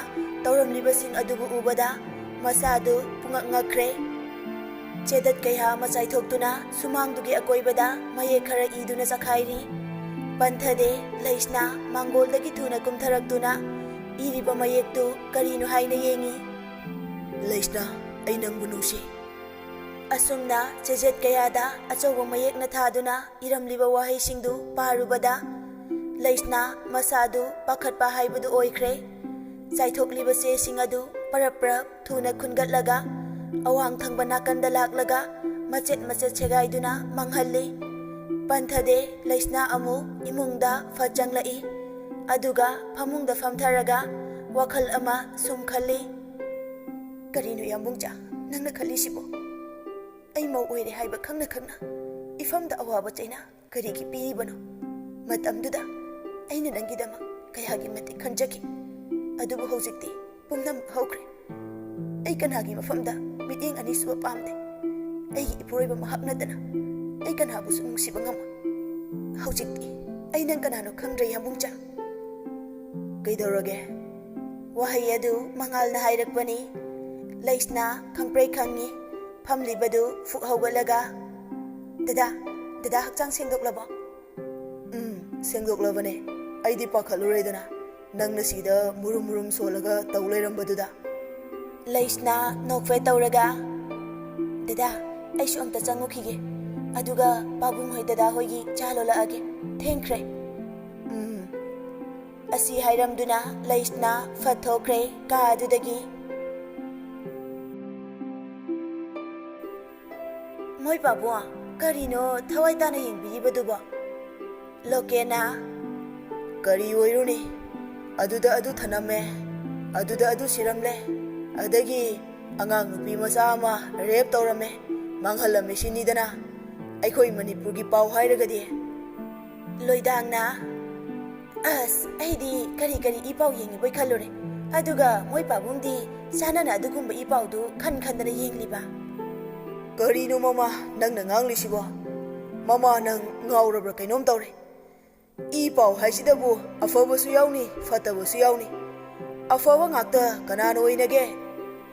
ꯇꯧꯔꯝꯂꯤꯕꯁꯤꯡ ꯑꯗꯨꯕꯨ ꯎꯕꯗ ꯃꯁꯥꯗꯨ ꯄꯨꯡꯉꯛ ꯉꯛꯈ꯭ꯔꯦ꯫ ꯆꯦꯗꯠ ꯀꯌꯥ ꯑꯃ ꯆꯥꯏꯊꯣꯛꯇꯨꯅ ꯁꯨꯃꯥꯡꯗꯨꯒꯤ ꯑꯀꯣꯏꯕꯗ ꯃꯌꯦꯛ ꯈꯔ ꯏꯗꯨꯅ ꯆꯈꯥꯏꯔꯤ꯫ ꯄꯟꯊꯗꯦ꯫ ꯂꯩꯁꯅꯥ ꯃꯥꯡꯒꯣꯜꯗꯒꯤ ꯊꯨꯅ ꯀꯨꯝꯊꯔꯛꯇꯨꯅ ꯏꯔꯤꯕ ꯃꯌꯦꯛꯇꯨ ꯀꯔꯤꯅꯣ ꯍꯥꯏꯅ ꯌꯦꯡꯏ꯫ "ꯂꯩꯁꯅꯥ, ꯑꯩ ꯅꯪꯕꯨ ꯅꯨꯡꯁꯤ꯫" ꯑꯁꯨꯝꯅ ꯆꯦꯖꯦꯠ ꯀꯌꯥꯗ ꯑꯆꯧꯕ ꯃꯌꯦꯛꯅ ꯊꯥꯗꯨꯅ ꯏꯔꯝꯂꯤꯕ ꯋꯥꯍꯩꯁꯤꯡꯗꯨ ꯄꯥꯔꯨꯕꯗ ꯂꯩꯁꯅꯥ ꯃꯁꯥꯗꯨ ꯄꯥꯈꯠꯄ ꯍꯥꯏꯕꯗꯨ ꯑꯣꯏꯈ꯭ꯔꯦ꯫ ꯆꯥꯏꯊꯣꯛꯂꯤꯕ ꯆꯦꯁꯤꯡ ꯑꯗꯨ ꯄꯔꯞ ꯄꯔꯞ ꯊꯨꯅ ꯈꯨꯟꯒꯠꯂꯒ ꯑꯋꯥꯡ ꯊꯪꯕ ꯅꯥꯀꯟꯗ ꯂꯥꯛꯂꯒ ꯃꯆꯦꯠ ꯃꯆꯦꯠ ꯁꯦꯒꯥꯏꯗꯨꯅ ꯃꯥꯡꯍꯜꯂꯤ꯫ ꯄꯟꯊꯗꯦ꯫ ꯂꯩꯁꯅꯥ ꯑꯃꯨꯛ ꯏꯃꯨꯡꯗ ꯐꯠ ꯆꯪꯂꯛꯏ꯫ ꯑꯗꯨꯒ ꯐꯃꯨꯡꯗ ꯐꯝꯊꯔꯒ ꯋꯥꯈꯜ ꯑꯃ ꯁꯨꯝ ꯈꯜꯂꯤ꯫ "ꯀꯔꯤꯅꯣ ꯌꯥꯝꯕꯨꯡꯆꯥ, ꯅꯪꯅ ꯈꯜꯂꯤꯁꯤꯕꯣ? ꯑꯩ ꯃꯧ ꯑꯣꯏꯔꯦ ꯍꯥꯏꯕ ꯈꯪꯅ ꯈꯪꯅ ꯏꯐꯝꯗ ꯑꯋꯥꯕ ꯆꯩꯅꯥ ꯀꯔꯤꯒꯤ ꯄꯤꯔꯤꯕꯅꯣ? ꯃꯇꯝꯗꯨꯗ ꯑꯩꯅ ꯅꯪꯒꯤꯗꯃꯛ ꯀꯌꯥꯒꯤ ꯃꯇꯤꯛ ꯈꯟꯖꯈꯤ꯫ ꯑꯗꯨꯕꯨ ꯍꯧꯖꯤꯛꯇꯤ ꯄꯨꯝꯅꯃꯛ ꯍꯧꯈ꯭ꯔꯦ꯫ ꯑꯩ ꯀꯅꯥꯒꯤ ꯃꯐꯝꯗ ꯃꯤꯠꯌꯦꯡ ꯑꯅꯤꯁꯨꯕ ꯄꯥꯝꯗꯦ꯫ ꯑꯩꯒꯤ ꯏꯄꯨꯔꯣꯏꯕ ꯃꯍꯥꯛ ꯅꯠꯇꯅ ꯑꯩ ꯀꯅꯥꯕꯨꯁꯨ ꯅꯨꯡꯁꯤꯕ ꯉꯝꯃꯣꯏ꯫ ꯍꯧꯖꯤꯛꯇꯤ ꯑꯩ ꯅꯪ ꯀꯅꯥꯅꯣ ꯈꯪꯗ꯭ꯔꯦ, ꯌꯥꯝꯕꯨꯡꯆꯥ꯫" "ꯀꯩꯗꯧꯔꯒꯦ?" ꯋꯥꯍꯩ ꯑꯗꯨ ꯃꯉꯥꯜꯅ ꯍꯥꯏꯔꯛꯄꯅꯤ꯫ ꯂꯩꯁꯅꯥ ꯈꯪꯄ꯭ꯔꯩ ꯈꯪꯉꯤ꯫ ꯐꯝꯂꯤꯕꯗꯨ ꯐꯨꯛ ꯍꯧꯒꯠꯂꯒ, "ꯗꯗꯥ, ꯗꯗꯥ ꯍꯛꯆꯥꯡ ꯁꯦꯡꯗꯣꯛꯂꯕꯣ?" "ꯎꯝ, ꯁꯦꯡꯗꯣꯛꯂꯕꯅꯦ꯫ ꯑꯩꯗꯤ ꯄꯥꯈꯠꯂꯨꯔꯦꯗꯅ, ꯅꯪꯅ ꯁꯤꯗ ꯃꯨꯔꯨꯝ ꯃꯨꯔꯨꯝ ꯁꯣꯜꯂꯒ ꯇꯧ ꯂꯩꯔꯝꯕꯗꯨꯗ꯫" ꯂꯩꯁꯅꯥ ꯅꯣꯛꯐꯦꯠ ꯇꯧꯔꯒ, "ꯗꯗꯥ, ꯑꯩꯁꯨ ꯑꯝꯇ ꯆꯪꯉꯨꯈꯤꯒꯦ꯫ ꯑꯗꯨꯒ ꯄꯥꯕꯨꯡ ꯍꯣꯏ ꯗꯗꯥ ꯍꯣꯏꯒꯤ ꯆꯥ ꯂꯣꯜꯂꯛꯑꯒꯦ꯫ ꯊꯦꯡꯈ꯭ꯔꯦ꯫" "ꯎꯝ꯫" ꯑꯁꯤ ꯍꯥꯏꯔꯝꯗꯨꯅ ꯂꯩꯁꯅꯥ ꯐꯠ ꯊꯣꯛꯈ꯭ꯔꯦ ꯀꯥ ꯑꯗꯨꯗꯒꯤ꯫ "ꯃꯣꯏ ꯄꯥꯕꯨꯡ, ꯀꯔꯤꯅꯣ ꯊꯋꯥꯏ ꯇꯥꯅ ꯌꯦꯡꯕꯤꯔꯤꯕꯗꯨꯕꯣ?" ꯂꯣꯀꯦꯟꯅ, "ꯀꯔꯤ ꯑꯣꯏꯔꯨꯅꯤ? ꯑꯗꯨꯗ ꯑꯗꯨ ꯊꯅꯝꯃꯦ, ꯑꯗꯨꯗ ꯑꯗꯨ ꯁꯤꯔꯝꯂꯦ, ꯑꯗꯒꯤ ꯑꯉꯥꯡ ꯅꯨꯄꯤ ꯃꯆꯥ ꯑꯃ ꯔꯦꯞ ꯇꯧꯔꯝꯃꯦ, ꯃꯥꯡꯍꯜꯂꯝꯃꯦ ꯁꯤꯅꯤꯗꯅ ꯑꯩꯈꯣꯏ ꯃꯅꯤꯄꯨꯔꯒꯤ ꯄꯥꯎ ꯍꯥꯏꯔꯒꯗꯤ꯫" ꯂꯣꯏꯗꯥꯡꯅ, "ꯑꯁ, ꯑꯩꯗꯤ ꯀꯔꯤ ꯀꯔꯤ ꯏ ꯄꯥꯎ ꯌꯦꯡꯉꯤꯕꯣꯏ ꯈꯜꯂꯨꯔꯦ꯫ ꯑꯗꯨꯒ ꯃꯣꯏ ꯄꯥꯕꯨꯡꯗꯤ ꯆꯥꯟꯅꯅ ꯑꯗꯨꯒꯨꯝꯕ ꯏ ꯄꯥꯎꯗꯨ ꯈꯟ ꯈꯟꯗꯅ ꯌꯦꯡꯂꯤꯕ?" "ꯀꯔꯤꯅꯣ ꯃꯃꯥ ꯅꯪꯅ ꯉꯥꯡꯂꯤꯁꯤꯕꯣ? ꯃꯃꯥ ꯅꯪ ꯉꯥꯎꯔꯕ꯭ꯔꯥ ꯀꯩꯅꯣꯝ ꯇꯧꯔꯦ꯫ ꯏ ꯄꯥꯎ ꯍꯥꯏꯁꯤꯗꯕꯨ ꯑꯐꯕꯁꯨ ꯌꯥꯎꯅꯤ, ꯐꯠꯇꯕꯁꯨ ꯌꯥꯎꯅꯤ꯫ ꯑꯐꯕ ꯉꯥꯛꯇ ꯀꯅꯥꯅ ꯑꯣꯏꯅꯒꯦ?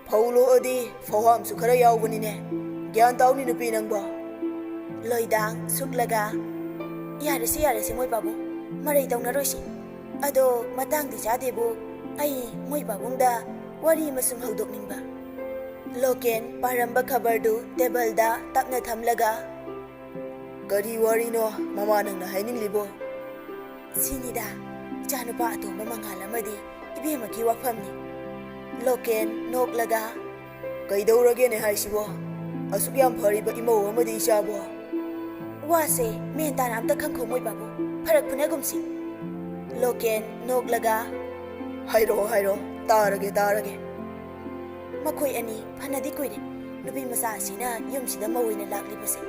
ꯐꯧ ꯂꯣꯛꯑꯗꯤ ꯐꯧꯍꯥꯝꯁꯨ ꯈꯔ ꯌꯥꯎꯕꯅꯤꯅꯦ꯫ ꯒ꯭ꯌꯥꯟ ꯇꯥꯎꯅꯤ ꯅꯨꯄꯤ ꯅꯪꯕꯣ꯫" ꯂꯣꯏꯗꯥꯡ ꯁꯨꯛꯂꯒ, ꯌꯥꯔꯦꯁꯦ, ꯌꯥꯔꯦꯁꯦ, ꯃꯣꯏ ꯄꯥꯕꯨꯡ, ꯃꯔꯩ ꯇꯧꯅꯔꯣꯏꯁꯤ꯫ ꯑꯗꯣ ꯃꯇꯥꯡꯗꯤ ꯆꯥꯗꯦꯕꯨ, ꯑꯩ ꯃꯣꯏ ꯄꯥꯕꯨꯡꯗ ꯋꯥꯔꯤ ꯑꯃ ꯁꯨꯝ ꯍꯧꯗꯣꯛꯅꯤꯡꯕ꯫ ꯂꯣꯀꯦꯟ ꯄꯥꯔꯝꯕ ꯈꯕꯔꯗꯨ ꯇꯦꯕꯜꯗ ꯇꯞꯅ ꯊꯝꯂꯒ, "ꯀꯔꯤ ꯋꯥꯔꯤꯅꯣ ꯃꯃꯥ ꯅꯪꯅ ꯍꯥꯏꯅꯤꯡꯂꯤꯕꯣ?" "ꯁꯤꯅꯤꯗ, ꯏꯆꯥꯅꯨꯄꯥ ꯑꯇꯣꯝꯕ ꯃꯉꯥꯜ ꯑꯃꯗꯤ ꯏꯕꯦꯝꯃꯒꯤ ꯋꯥꯐꯝꯅꯤ꯫" ꯂꯣꯀꯦꯟ ꯅꯣꯛꯂꯒ, "ꯀꯩꯗꯧꯔꯒꯦꯅꯦ ꯍꯥꯏꯁꯤꯕꯣ? ꯑꯁꯨꯛ ꯌꯥꯝ ꯐꯔꯤꯕ ꯏꯃꯧ ꯑꯃꯗꯤ ꯏꯆꯥꯕꯣ?" "ꯋꯥꯁꯦ ꯃꯦꯟ ꯇꯥꯅ ꯑꯝꯇ ꯈꯪꯈꯣ ꯃꯣꯏ ꯕꯥꯕꯨ, ꯐꯔꯛ ꯐꯨꯅꯒꯨꯝꯁꯤ꯫" ꯂꯣꯀꯦꯟ ꯅꯣꯛꯂꯒ, "ꯍꯥꯏꯔꯛꯑꯣ, ꯍꯥꯏꯔꯛꯑꯣ, ꯇꯥꯔꯒꯦ, ꯇꯥꯔꯒꯦ꯫" ꯃꯈꯣꯏ ꯑꯅꯤ ꯐꯅꯗꯤ ꯀꯨꯏꯔꯦ ꯅꯨꯄꯤ ꯃꯆꯥ ꯑꯁꯤꯅ ꯌꯨꯝꯁꯤꯗ ꯃꯧ ꯑꯣꯏꯅ ꯂꯥꯛꯂꯤꯕꯁꯦ꯫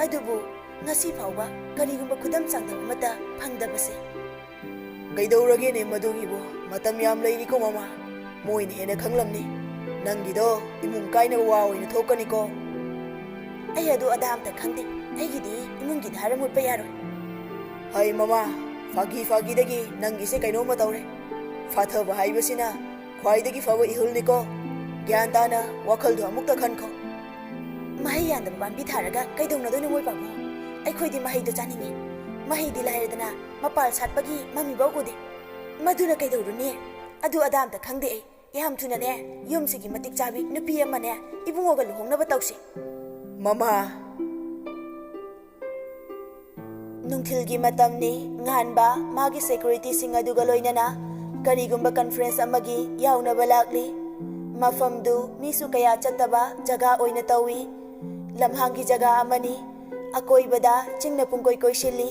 ꯑꯗꯨꯕꯨ ꯉꯁꯤ ꯐꯥꯎꯕ ꯀꯔꯤꯒꯨꯝꯕ ꯈꯨꯗꯝ ꯆꯥꯡꯗꯝ ꯑꯃꯠꯇ ꯐꯪꯗꯕꯁꯦ꯫ "ꯀꯩꯗꯧꯔꯒꯦꯅꯦ ꯃꯗꯨꯒꯤꯕꯨ? ꯃꯇꯝ ꯌꯥꯝ ꯂꯩꯔꯤꯀꯣ ꯃꯃꯥ꯫ ꯃꯣꯏꯅ ꯍꯦꯟꯅ ꯈꯪꯂꯝꯅꯤ꯫ ꯅꯪꯒꯤꯗꯣ ꯏꯃꯨꯡ ꯀꯥꯏꯅꯕ ꯋꯥ ꯑꯣꯏꯅ ꯊꯣꯛꯀꯅꯤꯀꯣ꯫" "ꯑꯩ ꯑꯗꯨ ꯑꯗꯥ ꯑꯝꯇ ꯈꯪꯗꯦ꯫ ꯑꯩꯒꯤꯗꯤ ꯏꯃꯨꯡꯒꯤ ꯙꯥꯔ ꯃꯨꯠꯄ ꯌꯥꯔꯣꯏ꯫" "ꯍꯩ ꯃꯃꯥ, ꯐꯥꯒꯤ ꯐꯥꯒꯤꯗꯒꯤ ꯅꯪꯒꯤꯁꯦ ꯀꯩꯅꯣꯝꯃ ꯇꯧꯔꯦ꯫ ꯐꯥꯊꯕ ꯍꯥꯏꯕꯁꯤꯅ ꯈ꯭ꯋꯥꯏꯗꯒꯤ ꯐꯕ ꯏꯍꯨꯜꯅꯤꯀꯣ꯫ ꯒ꯭ꯌꯥꯟ ꯇꯥꯅ ꯋꯥꯈꯜꯗꯣ ꯑꯃꯨꯛꯇ ꯈꯟꯈꯣ꯫" "ꯃꯍꯩ ꯌꯥꯟꯗꯕ ꯄꯥꯝꯕꯤ ꯊꯥꯔꯒ ꯀꯩꯗꯧꯅꯗꯣꯏꯅꯣ ꯃꯣꯏ ꯄꯥꯕꯨꯡ? ꯑꯩꯈꯣꯏꯗꯤ ꯃꯍꯩꯗꯣ ꯆꯥꯅꯤꯡꯉꯤ꯫ ꯃꯍꯩꯗꯤ ꯂꯥꯏꯔꯗꯅ ꯃꯄꯥꯜ ꯁꯥꯠꯄꯒꯤ ꯃꯃꯤꯐꯥꯎ ꯎꯗꯦ꯫ ꯃꯗꯨꯅ ꯀꯩꯗꯧꯔꯨꯅꯤ? ꯑꯗꯨ ꯑꯗꯥ ꯑꯝꯇ ꯈꯪꯗꯦ ꯑꯩ꯫ ꯌꯥꯝ ꯊꯨꯅꯅꯦ, ꯌꯨꯝꯁꯤꯒꯤ ꯃꯇꯤꯛ ꯆꯥꯕꯤ ꯅꯨꯄꯤ ꯑꯃꯅꯦ, ꯏꯕꯨꯡꯉꯣꯒ ꯂꯨꯍꯣꯡꯅꯕ ꯇꯧꯁꯤ꯫" "ꯃꯃꯥ!" ꯅꯨꯡꯊꯤꯜꯒꯤ ꯃꯇꯝꯅꯤ꯫ ꯉꯥꯟꯕ ꯃꯥꯒꯤ ꯁꯦꯀ꯭ꯌꯨꯔꯤꯇꯤꯁꯤꯡ ꯑꯗꯨꯒ ꯂꯣꯏꯅꯅ ꯀꯔꯤꯒꯨꯝꯕ ꯀꯟꯐ꯭ꯔꯦꯟꯁ ꯑꯃꯒꯤ ꯌꯥꯎꯅꯕ ꯂꯥꯛꯂꯤ꯫ ꯃꯐꯝꯗꯨ ꯃꯤꯁꯨ ꯀꯌꯥ ꯆꯠꯇꯕ ꯖꯒꯥ ꯑꯣꯏꯅ ꯇꯧꯏ꯫ ꯂꯝꯍꯥꯡꯒꯤ ꯖꯒꯥ ꯑꯃꯅꯤ꯫ ꯑꯀꯣꯏꯕꯗ ꯆꯤꯡꯅ ꯄꯨꯡꯀꯣꯏ ꯀꯣꯏꯁꯤꯜꯂꯤ꯫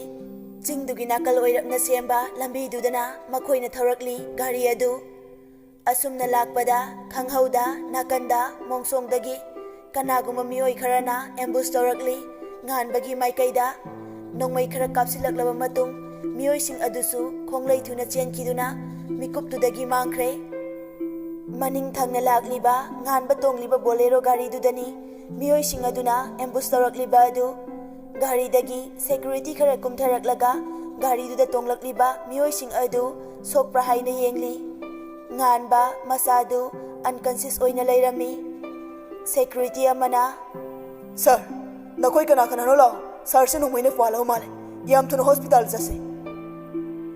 ꯆꯤꯡꯗꯨꯒꯤ ꯅꯥꯀꯜ ꯑꯣꯏꯔꯞꯅ ꯁꯦꯝꯕ ꯂꯝꯕꯤꯗꯨꯗꯅ ꯃꯈꯣꯏꯅ ꯊꯧꯔꯛꯂꯤ ꯒꯥꯔꯤ ꯑꯗꯨ꯫ ꯑꯁꯨꯝꯅ ꯂꯥꯛꯄꯗ ꯈꯪꯍꯧꯗ ꯅꯥꯀꯟꯗ ꯃꯣꯡꯁꯣꯡꯗꯒꯤ ꯀꯅꯥꯒꯨꯝꯕ ꯃꯤꯑꯣꯏ ꯈꯔꯅ ꯑꯦꯝꯕꯨꯁ ꯇꯧꯔꯛꯂꯤ꯫ ꯉꯥꯟꯕꯒꯤ ꯃꯥꯏꯀꯩꯗ ꯅꯣꯡꯃꯩ ꯈꯔ ꯀꯥꯞꯁꯤꯜꯂꯛꯂꯕ ꯃꯇꯨꯡ, ꯃꯤꯑꯣꯏꯁꯤꯡ ꯑꯗꯨꯁꯨ ꯈꯣꯡꯂꯩ ꯊꯨꯅ ꯆꯦꯟꯈꯤꯗꯨꯅ ꯃꯤꯀꯨꯞꯇꯨꯗꯒꯤ ꯃꯥꯡꯈ꯭ꯔꯦ꯫ ꯃꯅꯤꯡ ꯊꯪꯅ ꯂꯥꯛꯂꯤꯕ ꯉꯥꯟꯕ ꯇꯣꯡꯂꯤꯕ ꯕꯣꯂꯦꯔꯣ ꯒꯥꯔꯤꯗꯨꯗꯅꯤ ꯃꯤꯑꯣꯏꯁꯤꯡ ꯑꯗꯨꯅ ꯑꯦꯝꯕꯨꯁ ꯇꯧꯔꯛꯂꯤꯕ ꯑꯗꯨ꯫ ꯒꯥꯔꯤꯗꯒꯤ ꯁꯦꯀ꯭ꯌꯨꯔꯤꯇꯤ ꯈꯔ ꯀꯨꯝꯊꯔꯛꯂꯒ ꯒꯥꯔꯤꯗꯨꯗ ꯇꯣꯡꯂꯛꯂꯤꯕ ꯃꯤꯑꯣꯏꯁꯤꯡ ꯑꯗꯨ ꯁꯣꯛꯄ꯭ꯔꯥ ꯍꯥꯏꯅ ꯌꯦꯡꯂꯤ꯫ ꯉꯥꯟꯕ ꯃꯁꯥꯗꯨ ꯑꯟꯀꯟꯁꯤꯌꯁ ꯑꯣꯏꯅ ꯂꯩꯔꯝꯃꯤ꯫ ꯁꯦꯀ꯭ꯌꯨꯔꯤꯇꯤ ꯑꯃꯅ, "ꯁꯥꯔ, ꯅꯈꯣꯏ ꯀꯅꯥ ꯀꯅꯥꯅꯣ ꯂꯥꯛꯑꯣ꯫ ꯁꯥꯔꯁꯦ ꯅꯣꯡꯃꯩꯅ ꯄꯥꯜꯂꯕ ꯃꯥꯜꯂꯦ꯫ ꯌꯥꯝ ꯊꯨꯅ ꯍꯣꯁꯄꯤꯇꯥꯜ ꯆꯠꯁꯤ꯫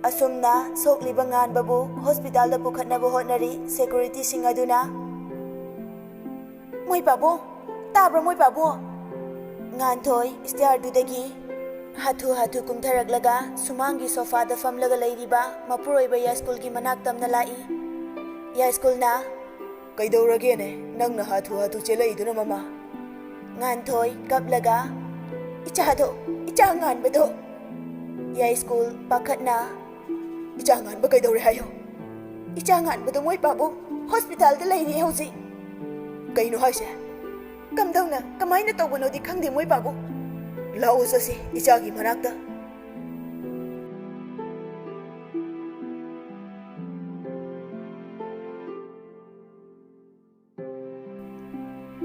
ꯑꯁꯨꯝꯅ ꯁꯣꯛꯂꯤꯕ ꯉꯥꯟꯕꯕꯨ ꯍꯣꯁꯄꯤꯇꯥꯜꯗ ꯄꯨꯈꯠꯅꯕ ꯍꯣꯠꯅꯔꯤ ꯁꯦꯀ꯭ꯌꯨꯔꯤꯇꯤꯁꯤꯡ ꯑꯗꯨꯅ꯫ ꯃꯣꯏ ꯄꯥꯕꯨꯡ, ꯇꯥꯕ꯭ꯔꯥ ꯃꯣꯏ ꯄꯥꯕꯨꯡ? ꯉꯥꯟꯊꯣꯏ ꯁ꯭ꯇꯤꯌꯥꯔꯗꯨꯗꯒꯤ ꯍꯥꯊꯨ ꯍꯥꯊꯨ ꯀꯨꯝꯊꯔꯛꯂꯒ ꯁꯨꯃꯥꯡꯒꯤ ꯁꯣꯐꯥꯗ ꯐꯝꯂꯒ ꯂꯩꯔꯤꯕ ꯃꯄꯨꯔꯣꯏꯕ ꯌꯥꯏꯁ꯭ꯀꯨꯜꯒꯤ ꯃꯅꯥꯛ ꯇꯝꯅ ꯂꯥꯛꯏ꯫ ꯌꯥꯏꯁ꯭ꯀꯨꯜꯅ, "ꯀꯩꯗꯧꯔꯒꯦꯅꯦ ꯅꯪꯅ ꯍꯥꯊꯨ ꯍꯥꯊꯨ ꯆꯦꯜꯂꯛꯏꯗꯨꯅ, ꯃꯃꯥ?" ꯉꯥꯟꯊꯣꯏ ꯀꯞꯂꯒ, "ꯏꯆꯥꯗꯣ, ꯏꯆꯥ ꯉꯥꯟꯕꯗꯣ!" ꯌꯥꯏꯁ꯭ꯀꯨꯜ ꯄꯥꯈꯠꯅ, "ꯏꯆꯥ ꯉꯥꯟꯕ ꯀꯩꯗꯧꯔꯦ ꯍꯥꯏꯌꯣ?" "ꯏꯆꯥ ꯉꯥꯟꯕꯗꯣ ꯃꯣꯏ ꯄꯥꯕꯨꯡ ꯍꯣꯁꯄꯤꯇꯥꯜꯗ ꯂꯩꯔꯤ ꯍꯧꯖꯤꯛ꯫" "ꯀꯩꯅꯣ ꯍꯥꯏꯁꯦ? ꯀꯝꯗꯧꯅ, ꯀꯃꯥꯏꯅ ꯇꯧꯕꯅꯣꯗꯤ ꯈꯪꯗꯦ ꯃꯣꯏ ꯄꯥꯕꯨꯡ꯫ ꯂꯥꯛꯑꯣ ꯆꯠꯁꯤ ꯏꯆꯥꯒꯤ ꯃꯅꯥꯛꯇ꯫"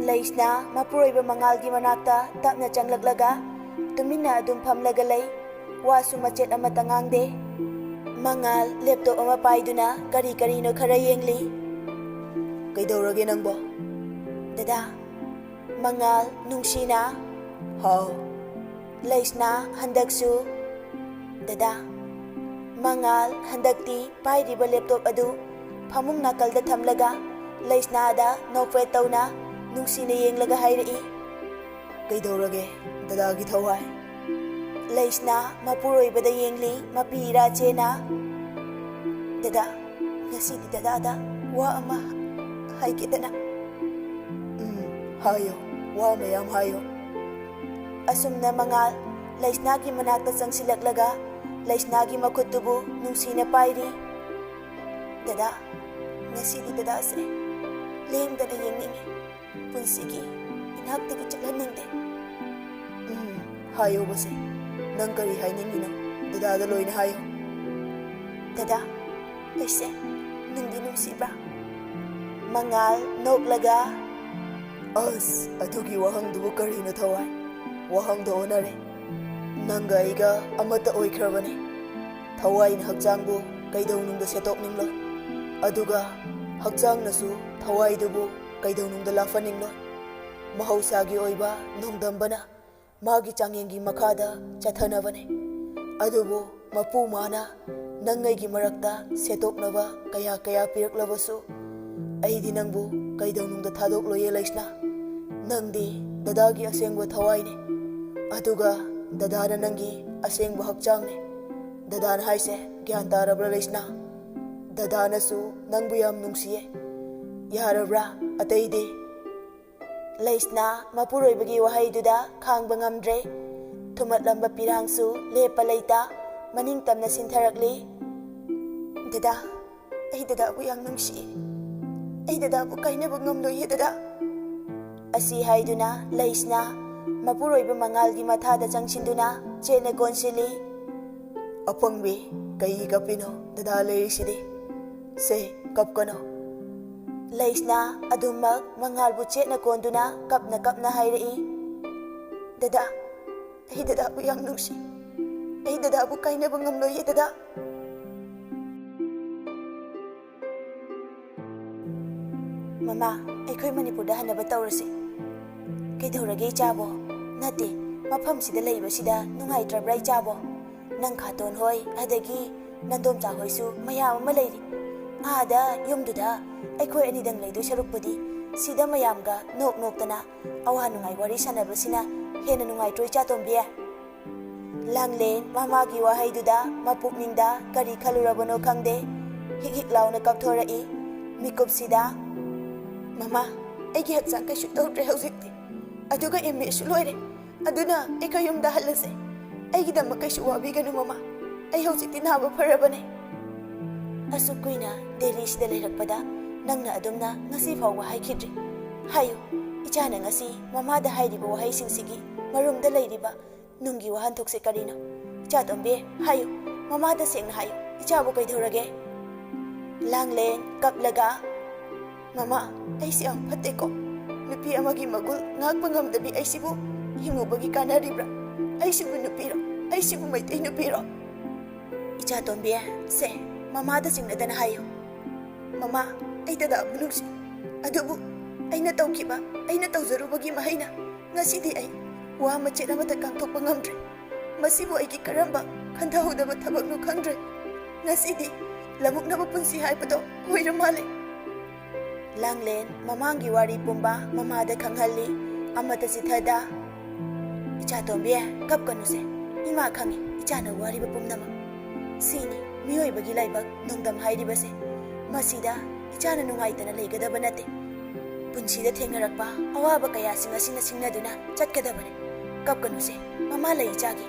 ꯂꯩꯁꯅꯥ ꯃꯄꯨꯔꯣꯏꯕ ꯃꯉꯥꯜꯒꯤ ꯃꯅꯥꯛꯇ ꯇꯞꯅ ꯆꯪꯂꯛꯂꯒ ꯇꯨꯃꯤꯟꯅ ꯑꯗꯨꯝ ꯐꯝꯂꯒ ꯂꯩ꯫ ꯋꯥꯁꯨ ꯃꯆꯦꯠ ꯑꯃꯠꯇ ꯉꯥꯡꯗꯦ꯫ ꯃꯉꯥꯜ ꯂꯦꯞꯇꯣꯞ ꯑꯃ ꯄꯥꯏꯗꯨꯅ ꯀꯔꯤ ꯀꯔꯤꯅꯣ ꯈꯔ ꯌꯦꯡꯂꯤ꯫ "ꯀꯩꯗꯧꯔꯒꯦ ꯅꯪꯕꯣ?" "ꯗꯗꯥ꯫" ꯃꯉꯥꯜ ꯅꯨꯡꯁꯤꯅ, "ꯍꯥꯎ꯫" ꯂꯩꯁꯅꯥ ꯍꯟꯗꯛꯁꯨ, "ꯗꯗꯥ꯫" ꯃꯉꯥꯜ ꯍꯟꯗꯛꯇꯤ ꯄꯥꯏꯔꯤꯕ ꯂꯦꯞꯇꯣꯞ ꯑꯗꯨ ꯐꯃꯨꯡ ꯅꯥꯀꯜꯗ ꯊꯝꯂꯒ ꯂꯩꯁꯅꯥꯗ ꯅꯣꯛꯐꯦꯠ ꯇꯧꯅ ꯅꯨꯡꯁꯤꯅ ꯌꯦꯡꯂꯒ ꯍꯥꯏꯔꯛꯏ, "ꯀꯩꯗꯧꯔꯒꯦ ꯗꯗꯥꯒꯤ ꯊꯋꯥꯏ?" ꯂꯩꯁꯅꯥ ꯃꯄꯨꯔꯣꯏꯕꯗ ꯌꯦꯡꯂꯤ, ꯃꯄꯤ ꯏꯔꯥ ꯆꯦꯅ, "ꯗꯗꯥ, ꯉꯁꯤꯗꯤ ꯗꯗꯥꯗ ꯋꯥ ꯑꯃ ꯍꯥꯏꯒꯦꯗꯅ꯫" "ꯎꯝ, ꯍꯥꯏꯌꯣ, ꯋꯥ ꯃꯌꯥꯝ ꯍꯥꯏꯌꯣ꯫" ꯑꯁꯨꯝꯅ ꯃꯉꯥꯜ ꯂꯩꯁꯅꯥꯒꯤ ꯃꯅꯥꯛꯇ ꯆꯪꯁꯤꯜꯂꯛꯂꯒ ꯂꯩꯁꯅꯥꯒꯤ ꯃꯈꯨꯠꯇꯨꯕꯨ ꯅꯨꯡꯁꯤꯅ ꯄꯥꯏꯔꯤ꯫ "ꯗꯗꯥ, ꯉꯁꯤꯗꯤ ꯗꯗꯥꯁꯦ ꯂꯦꯡꯗꯅ ꯌꯦꯡꯅꯤꯡꯉꯤ꯫ ꯄꯨꯟꯁꯤꯒꯤ ꯏꯅꯥꯛꯇꯒꯤ ꯆꯠꯍꯟꯅꯤꯡꯗꯦ꯫" "ꯎꯝ, ꯍꯥꯏꯌꯣꯕꯁꯦ꯫ ꯅꯪ ꯀꯔꯤ ꯍꯥꯏꯅꯤꯡꯉꯤꯅꯣ? ꯗꯗꯥꯗ ꯂꯣꯏꯅ ꯍꯥꯏꯌꯣ꯫" "ꯗꯗꯥ, ꯑꯩꯁꯦ ꯅꯨꯡꯗꯤ ꯅꯨꯡꯁꯤꯕ꯭ꯔꯥ?" ꯃꯉꯥꯜ ꯅꯣꯛꯂꯒ, "ꯑꯁ, ꯑꯗꯨꯒꯤ ꯋꯥꯍꯪꯗꯨꯕꯨ ꯀꯔꯤꯅꯣ ꯊꯋꯥꯏ? ꯋꯥꯍꯪꯗꯣ ꯑꯣꯟꯅꯔꯦ꯫ ꯅꯪꯒ ꯑꯩꯒ ꯑꯃꯠꯇ ꯑꯣꯏꯈ꯭ꯔꯕꯅꯤ꯫ ꯊꯋꯥꯏꯅ ꯍꯛꯆꯥꯡꯕꯨ ꯀꯩꯗꯧꯅꯨꯡꯗ ꯁꯦꯠꯇꯣꯛꯅꯤꯡꯂꯣꯏ꯫ ꯑꯗꯨꯒ ꯍꯛꯆꯥꯡꯅꯁꯨ ꯊꯋꯥꯏꯗꯨꯕꯨ ꯀꯩꯗꯧꯅꯨꯡꯗ ꯂꯥꯛꯐꯅꯤꯡꯂꯣꯏ꯫ ꯃꯍꯧꯁꯥꯒꯤ ꯑꯣꯏꯕ ꯅꯣꯡꯗꯝꯕꯅ ꯃꯥꯒꯤ ꯆꯥꯡꯌꯦꯡꯒꯤ ꯃꯈꯥꯗ ꯆꯠꯊꯅꯕꯅꯤ꯫" ꯑꯗꯨꯕꯨ ꯃꯄꯨ ꯃꯥꯅ ꯅꯪ ꯑꯩꯒꯤ ꯃꯔꯛꯇ ꯁꯦꯠꯇꯣꯛꯅꯕ ꯀꯌꯥ ꯀꯌꯥ ꯄꯤꯔꯛꯂꯕꯁꯨ, ꯑꯩꯗꯤ ꯅꯪꯕꯨ ꯀꯩꯗꯧꯅꯨꯡꯗ ꯊꯥꯗꯣꯛꯂꯣꯏꯌꯦ ꯂꯩꯁꯅꯥ꯫ ꯅꯪꯗꯤ ꯗꯗꯥꯒꯤ ꯑꯁꯦꯡꯕ ꯊꯋꯥꯏꯅꯦ, ꯑꯗꯨꯒ ꯗꯗꯥꯅ ꯅꯪꯒꯤ ꯑꯁꯦꯡꯕ ꯍꯛꯆꯥꯡꯅꯦ꯫ ꯗꯗꯥꯅ ꯍꯥꯏꯁꯦ ꯒ꯭ꯌꯥꯟ ꯇꯥꯔꯕ꯭ꯔꯥ ꯂꯩꯁꯅꯥ? ꯗꯗꯥꯅꯁꯨ ꯅꯪꯕꯨ ꯌꯥꯝ ꯅꯨꯡꯁꯤꯌꯦ꯫ ꯌꯥꯔꯕ꯭ꯔꯥ? ꯑꯇꯩꯗꯤ? ꯂꯩꯁꯅꯥ ꯃꯄꯨꯔꯣꯏꯕꯒꯤ ꯋꯥꯍꯩꯗꯨꯗ ꯈꯥꯡꯕ ꯉꯝꯗ꯭ꯔꯦ꯫ ꯊꯨꯝꯃꯠꯂꯝꯕ ꯄꯤꯔꯥꯡꯁꯨ ꯂꯦꯞꯄ ꯂꯩꯇ ꯃꯅꯤꯡ ꯇꯝꯅ ꯁꯤꯟꯊꯔꯛꯂꯤ꯫ "ꯗꯗꯥ, ꯑꯩ ꯗꯗꯥꯕꯨ ꯌꯥꯝ ꯅꯨꯡꯁꯤꯌꯦ꯫ ꯑꯩ ꯗꯗꯥꯕꯨ ꯀꯥꯏꯅꯕ ꯉꯝꯂꯣꯏꯌꯦ, ꯗꯗꯥ꯫" ꯑꯁꯤ ꯍꯥꯏꯗꯨꯅ ꯂꯩꯁꯅꯥ ꯃꯄꯨꯔꯣꯏꯕ ꯃꯉꯥꯜꯒꯤ ꯃꯊꯥꯗ ꯆꯪꯁꯤꯟꯗꯨꯅ ꯆꯦꯠꯅ ꯀꯣꯟꯁꯤꯜꯂꯤ꯫ "ꯑꯄꯪꯕꯤ, ꯀꯩꯒꯤ ꯀꯞꯄꯤꯅꯣ? ꯗꯗꯥ ꯂꯩꯔꯤꯁꯤꯗꯤ꯫ ꯁꯦ, ꯀꯞꯀꯅꯣ꯫" ꯂꯩꯁꯅꯥ ꯑꯗꯨꯃꯛ ꯃꯉꯥꯜꯕꯨ ꯆꯦꯠꯅ ꯀꯣꯟꯗꯨꯅ ꯀꯞꯅ ꯀꯞꯅ ꯍꯥꯏꯔꯛꯏ, "ꯗꯗꯥ, ꯑꯩ ꯗꯗꯥꯕꯨ ꯌꯥꯝ ꯅꯨꯡꯁꯤ꯫ ꯑꯩ ꯗꯗꯥꯕꯨ ꯀꯥꯏꯅꯕ ꯉꯝꯂꯣꯏꯌꯦ, ꯗꯗꯥ꯫" "ꯃꯃꯥ, ꯑꯩꯈꯣꯏ ꯃꯅꯤꯄꯨꯔꯗ ꯍꯟꯅꯕ ꯇꯧꯔꯁꯤ꯫ ꯀꯩꯗꯧꯔꯒꯦ ꯏꯆꯥꯕꯣ? ꯅꯠꯇꯦ, ꯃꯐꯝꯁꯤꯗ ꯂꯩꯕꯁꯤꯗ ꯅꯨꯡꯉꯥꯏꯇ꯭ꯔꯕ꯭ꯔꯥ ꯏꯆꯥꯕꯣ? ꯅꯪ ꯈꯥꯇꯣꯟ ꯍꯣꯏ, ꯑꯗꯒꯤ ꯅꯟꯗꯣꯝꯆꯥ ꯍꯣꯏꯁꯨ ꯃꯌꯥꯝ ꯑꯃ ꯂꯩꯔꯤ꯫ ꯑꯥꯗ ꯌꯨꯝꯗꯨꯗ ꯑꯩꯈꯣꯏ ꯑꯅꯤꯗꯪ ꯂꯩꯗꯣꯏ ꯁꯔꯨꯛꯄꯨꯗꯤ ꯁꯤꯗ ꯃꯌꯥꯝꯒ ꯅꯣꯛ ꯅꯣꯛꯇꯅ ꯑꯋꯥ ꯅꯨꯡꯉꯥꯏ ꯋꯥꯔꯤ ꯁꯥꯟꯅꯕꯁꯤꯅ ꯍꯦꯟꯅ ꯅꯨꯡꯉꯥꯏꯇ꯭ꯔꯣ ꯏꯆꯥꯇꯣꯝꯕꯤ?" ꯂꯥꯡꯂꯦꯟ ꯃꯃꯥꯒꯤ ꯋꯥꯍꯩꯗꯨꯗ ꯃꯄꯨꯛꯅꯤꯡꯗ ꯀꯔꯤ ꯈꯜꯂꯨꯔꯕꯅꯣ ꯈꯪꯗꯦ, ꯍꯤꯛ ꯍꯤꯛ ꯂꯥꯎꯅ ꯀꯞꯊꯣꯔꯛꯏ꯫ ꯃꯤꯀꯨꯞꯁꯤꯗ, "ꯃꯃꯥ, ꯑꯩꯒꯤ ꯍꯛꯆꯥꯡ ꯀꯩꯁꯨ ꯇꯧꯗ꯭ꯔꯦ ꯍꯧꯖꯤꯛꯇꯤ꯫ ꯑꯗꯨꯒ ꯑꯦꯝ ꯑꯦꯁꯨ ꯂꯣꯏꯔꯦ꯫ ꯑꯗꯨꯅ ꯑꯩꯈꯣꯏ ꯌꯨꯝꯗ ꯍꯜꯂꯁꯦ꯫ ꯑꯩꯒꯤꯗꯃꯛ ꯀꯩꯁꯨ ꯋꯥꯕꯤꯒꯅꯨ ꯃꯃꯥ꯫ ꯑꯩ ꯍꯧꯖꯤꯛꯇꯤ ꯅꯥꯕ ꯐꯔꯕꯅꯦ꯫" "ꯑꯁꯨꯛ ꯀꯨꯏꯅ ꯗꯦꯜꯂꯤꯁꯤꯗ ꯂꯩꯔꯛꯄꯗ ꯅꯪꯅ ꯑꯗꯨꯝꯅ ꯉꯁꯤ ꯐꯥꯎꯕ ꯍꯥꯏꯈꯤꯗ꯭ꯔꯤ꯫ ꯍꯥꯏꯌꯨ, ꯏꯆꯥꯅ ꯉꯁꯤ ꯃꯃꯥꯗ ꯍꯥꯏꯔꯤꯕ ꯋꯥꯍꯩꯁꯤꯡꯁꯤꯒꯤ ꯃꯔꯨꯝꯗ ꯂꯩꯔꯤꯕ ꯅꯨꯡꯒꯤ ꯋꯥꯍꯟꯊꯣꯛꯁꯦ ꯀꯔꯤꯅꯣ? ꯏꯆꯥꯇꯣꯝꯕꯤ, ꯍꯥꯏꯌꯨ, ꯃꯃꯥꯗ ꯁꯦꯡꯅ ꯍꯥꯏꯌꯨ, ꯏꯆꯥꯕꯨ ꯀꯩꯗꯧꯔꯒꯦ?" ꯂꯥꯡꯂꯦꯟ ꯀꯞꯂꯒ, "ꯃꯃꯥ, ꯑꯩꯁꯦ ꯌꯥꯝ ꯐꯠꯇꯦꯀꯣ꯫ ꯅꯨꯄꯤ ꯑꯃꯒꯤ ꯃꯒꯨꯟ ꯉꯥꯛꯄ ꯉꯝꯗꯕꯤ ꯑꯩꯁꯤꯕꯨ ꯍꯤꯡꯉꯨꯕꯒꯤ ꯀꯥꯟꯅꯔꯤꯕ꯭ꯔꯥ? ꯑꯩꯁꯤꯕꯨ ꯅꯨꯄꯤꯔꯣ? ꯑꯩꯁꯤꯕꯨ ꯃꯩꯇꯩ ꯅꯨꯄꯤꯔꯣ?" ꯏꯆꯥꯇꯣꯝꯕꯤ, ꯁꯦ, ꯃꯃꯥꯗ ꯆꯤꯡꯅꯗꯅ ꯍꯥꯏꯌꯨ꯫ "ꯃꯃꯥ, ꯑꯩ ꯗꯗꯥꯕꯨ ꯅꯨꯡꯁꯤ꯫ ꯑꯗꯨꯕꯨ ꯑꯩꯅ ꯇꯧꯈꯤꯕ, ꯑꯩꯅ ꯇꯧꯖꯔꯨꯕꯒꯤ ꯃꯍꯩꯅ ꯉꯁꯤꯗꯤ ꯑꯩ ꯋꯥ ꯃꯆꯦꯠ ꯑꯃꯠꯇ ꯉꯥꯡꯊꯣꯛꯄ ꯉꯝꯗ꯭ꯔꯦ꯫ ꯃꯁꯤꯕꯨ ꯑꯩꯒꯤ ꯀꯔꯝꯕ ꯈꯟꯊꯍꯧꯗꯕ ꯊꯕꯛꯅꯣ ꯈꯪꯗ꯭ꯔꯦ꯫ ꯉꯁꯤꯗꯤ ꯂꯃꯨꯛꯅꯕ ꯄꯨꯟꯁꯤ ꯍꯥꯏꯕꯗꯣ ꯑꯣꯏꯔ ꯃꯥꯜꯂꯦ꯫ ꯂꯥꯡꯂꯦꯟ ꯃꯃꯥꯡꯒꯤ ꯋꯥꯔꯤ ꯄꯨꯝꯕ ꯃꯃꯥꯗ ꯈꯪꯍꯜꯂꯤ꯫ ꯑꯃꯇ ꯆꯤꯊꯗ, "ꯏꯆꯥ ꯇꯣꯝꯕꯤ, ꯀꯞꯀꯅꯨꯁꯦ꯫ ꯏꯃꯥ ꯈꯪꯉꯤ ꯏꯆꯥꯅ ꯋꯥꯔꯤꯕ ꯄꯨꯝꯅꯃꯛ꯫ ꯁꯤꯅꯤ ꯃꯤꯑꯣꯏꯕꯒꯤ ꯂꯥꯏꯕꯛ ꯅꯣꯡꯗꯝ ꯍꯥꯏꯔꯤꯕꯁꯦ꯫ ꯃꯁꯤꯗ ꯏꯆꯥꯅ ꯅꯨꯡꯉꯥꯏꯇꯅ ꯂꯩꯒꯗꯕ ꯅꯠꯇꯦ꯫ ꯄꯨꯟꯁꯤꯗ ꯊꯦꯡꯅꯔꯛꯄ ꯑꯋꯥꯕ ꯀꯌꯥꯁꯤꯡ ꯑꯁꯤꯅ ꯁꯤꯡꯅꯗꯨꯅ ꯆꯠꯀꯗꯕꯅꯤ꯫ ꯀꯞꯀꯅꯨꯁꯦ, ꯃꯃꯥ ꯂꯩ ꯏꯆꯥꯒꯤ"꯫